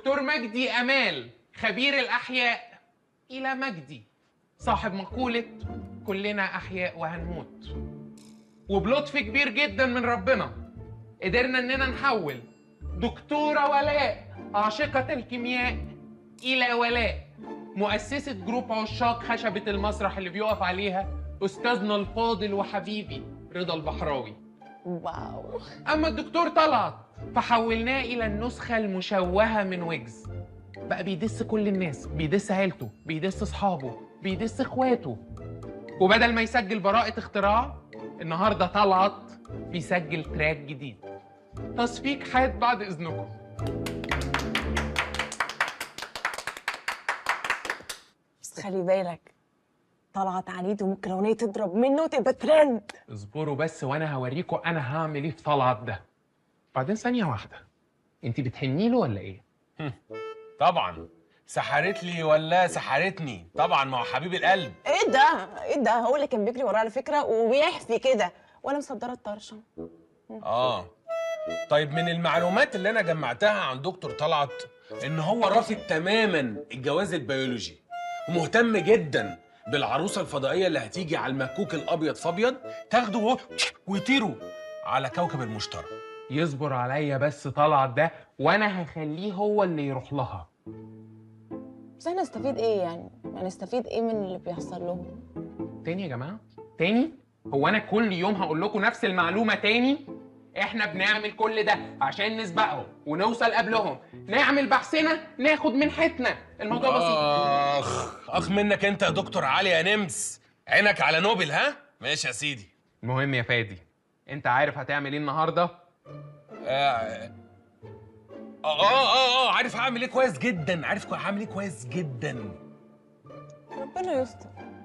دكتور مجدي امال خبير الاحياء الى مجدي صاحب مقولة كلنا احياء وهنموت. وبلطف كبير جدا من ربنا قدرنا اننا نحول دكتورة ولاء عاشقه الكيمياء الى ولاء مؤسسة group عشاق خشبه المسرح اللي بيقف عليها استاذنا الفاضل وحبيبي رضا البحراوي. wow. اما الدكتور طلعت فحولناه الى النسخة المشوهه من ويجز. بقى بي diss كل الناس، بي diss عيلته، بي diss اصحابه، بي diss اخواته. وبدل ما يسجل براءه اختراع، النهارده طلعت بيسجل track جديد. تصفيق حاد بعد اذنكم. بس خلي بالك، طلعت عنيد وممكن اغنية تضرب منه وتبقى ترند. اصبروا بس وانا هوريكم انا هعمل ايه في طلعت ده. بعدين ثانية واحدة، انت بتحني له ولا ايه؟ طبعا سحرت لي ولا سحرتني، طبعا ما هو حبيب القلب. ايه ده؟ ايه ده؟ هو اللي كان بيجري ورايا على فكرة وبيحفي كده وانا مصدره الطرشه. طيب من المعلومات اللي انا جمعتها عن دكتور طلعت ان هو رافض تماما الجواز البيولوجي، ومهتم جدا بالعروسه الفضائية اللي هتيجي على المكوك الابيض فابيض تاخده ويطيروا على كوكب المشتري. يصبر عليا بس طلعت ده وانا هخليه هو اللي يروح لها. بس احنا نستفيد ايه يعني؟ هنستفيد ايه من اللي بيحصل لهم؟ تاني يا جماعة؟ تاني؟ هو انا كل يوم هقول لكم نفس المعلومة تاني؟ احنا بنعمل كل ده عشان نسبقهم ونوصل قبلهم، نعمل بحثنا، ناخد منحتنا. الموضوع بسيط. اخ اخ منك انت يا دكتور علي يا نمس، عينك على نوبل. ها؟ ماشي يا سيدي. المهم يا فادي، انت عارف هتعمل ايه النهارده؟ عارف هعمل ايه كويس جدا، عارف هعمل ايه كويس جدا. ربنا يستر.